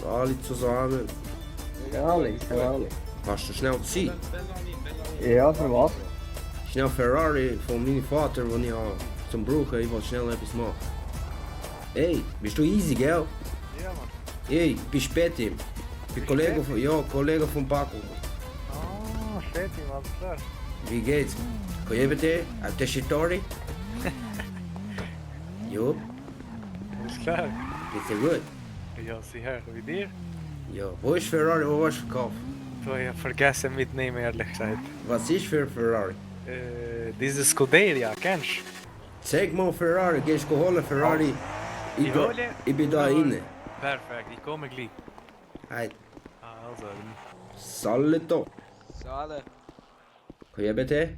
Alle zusammen. Alle. Kannst du schnell ziehen? Ja, für was? Schnell Ferrari von meinem Vater, den ich habe zum Brauchen. Ich will schnell etwas machen. Hey, bist du easy, gell? Ja, Mann. Hey, ich bin Spetim. Ich bin Kollege von Paco. Ah, Spetim, alles klar. Wie geht's? Kan je bitte? Uit de Shitori? Jo, Alles klar. geht's dir gut? Ja, sicher. Wie dir? Ja, wo ist Ferrari? Wo hast du gekauft? Du, ich hab vergessen mitnehmen, ehrlich gesagt. Was ist für Ferrari? Diese Scuderia, kennst du? Zeig mal Ferrari, gehst du holen Ferrari? Ich hole? Ich bin da inne. Perfekt, ich komme gleich. Halt, Also, Salito. Sale. Kan je bitte?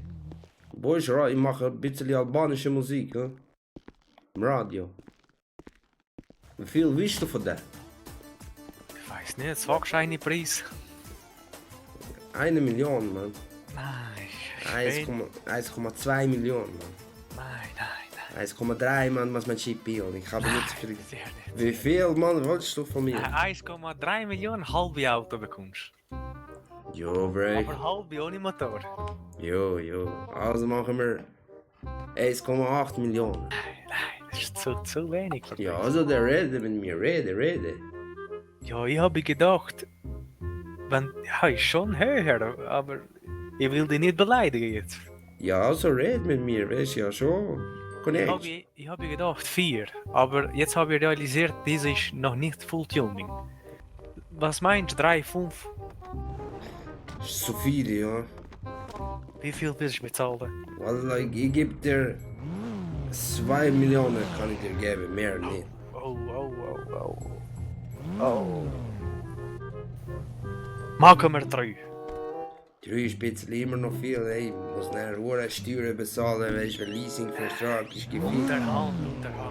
Wo ist Radio? Ich mache ein bisschen albanische Musik, ne? Im Radio. Wie viel willst du von der? ich weiß nicht, sagst du einen Preis? 1 Million, man. Nein, 1,2 Millionen, man. Nein. 1,3, man, was mein Chip und ich habe nicht viel. Sehr nicht. Wie viel, man, wolltest du von mir? 1,3 Millionen halbe Auto bekommst. Jo, bro. Aber halbe ohne Motor. Jo. Also machen wir 1,8 Millionen. Nein, das ist zu wenig für dich. Ja, also der redet mit mir, rede. Ja, ich habe gedacht, ja, ist schon höher, aber ich will dich nicht beleidigen jetzt. Ja, also red mit mir, weißt du ja schon. Connect. Ich habe gedacht 4, aber jetzt habe ich realisiert, diese ist noch nicht Full Tuning. Was meinst du, 3, 5? So viel, ja. Wie viel willst du bezahlen? Wallah, ich gebe dir 2 Millionen, kann ich dir geben, mehr nicht. Oh. Machen wir 3. 3 ist ein bisschen immer noch viel, ey. Ich muss nachher hohe Steuern bezahlen, weißt du, Leasingvertrag ist gefühlt. Unterhand,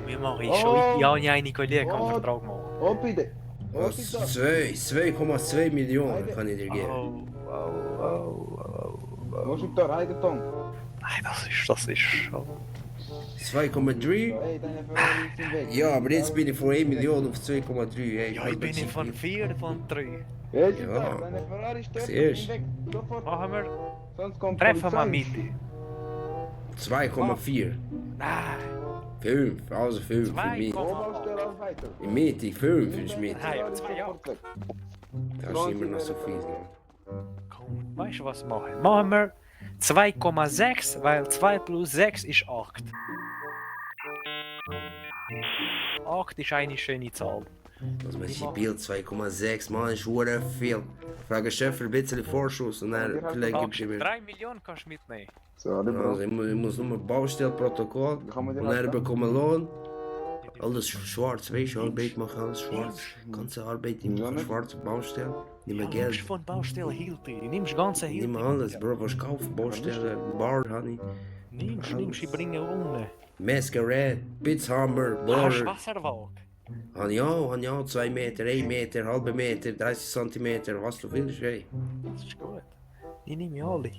wir machen schon. Ja, und eine Kollege kann Vertrag machen. Oh, bitte. 2,2 Millionen kann ich dir geben. Wo ist der Eigentum? Nein, das ist schon. 2,3? Hey, deine Ferrari sind weg. Ja, aber jetzt bin ich von 1 Million auf 2,3. Hey, Ja, ich bin nicht von 4, von 3. Jetzt Ja. deine Ferrari stört, Siehst. weg. Sofort. Machen wir. Sonst kommt Treffen wir Polizei. Mitte. 2,4. Nein. 5, also 5 für mich. 2,8. Baustelle auch weiter. In Mitte, 5 ist Mitte. Nein, aber 2 auch. Das ist immer noch so viel. Ne? Komm, weißt du was machen? Machen wir 2,6, weil 2 plus 6 ist 8. 8 ist eine schöne Zahl. Also mein Spiel 2,6, man, ist hure viel. Frage Chef für ein bisschen Vorschuss und dann vielleicht gibt es mir. 3 Millionen kannst du mitnehmen. So, der Also ich muss nur ein Baustellprotokoll und dann bekomme Lohn. Alles schwarz, weißt du, Arbeit machen alles schwarz. Ganze Arbeit in schwarze Baustelle. Nicht mehr Ja, Geld. nimmst von Baustelle Hilti. Nimmst ganze Hilti. Nimm alles, Bro, was kaufen, Baustelle, Bar, Honey. Nimmst, ich bringe ohne. Masquerade, Pitzhammer, Hast du Bohr. Wasserwalk? Han ja, 2 Meter, 1 Meter, halbe Meter, 30 Zentimeter, was du willst, ey. Das ist gut. Die nehme ich alle.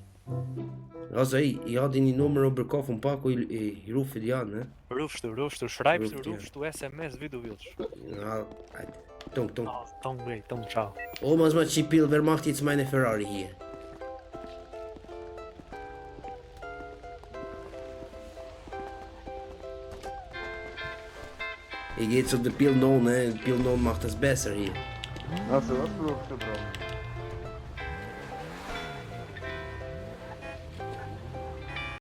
Also ey, ich habe deine Nummer bekommen von Paco, ich rufe die an, ne? Rufst du, schreibst Ruft, du, ja. rufst du SMS, wie du willst. Ja, Tung. Ah, Tom, ciao. Oh, was macht Chipil, wer macht jetzt meine Ferrari hier? Ich gehe zu der Pilnon, ne? Pilnon macht das besser hier. Also, was brauchst du, Bro?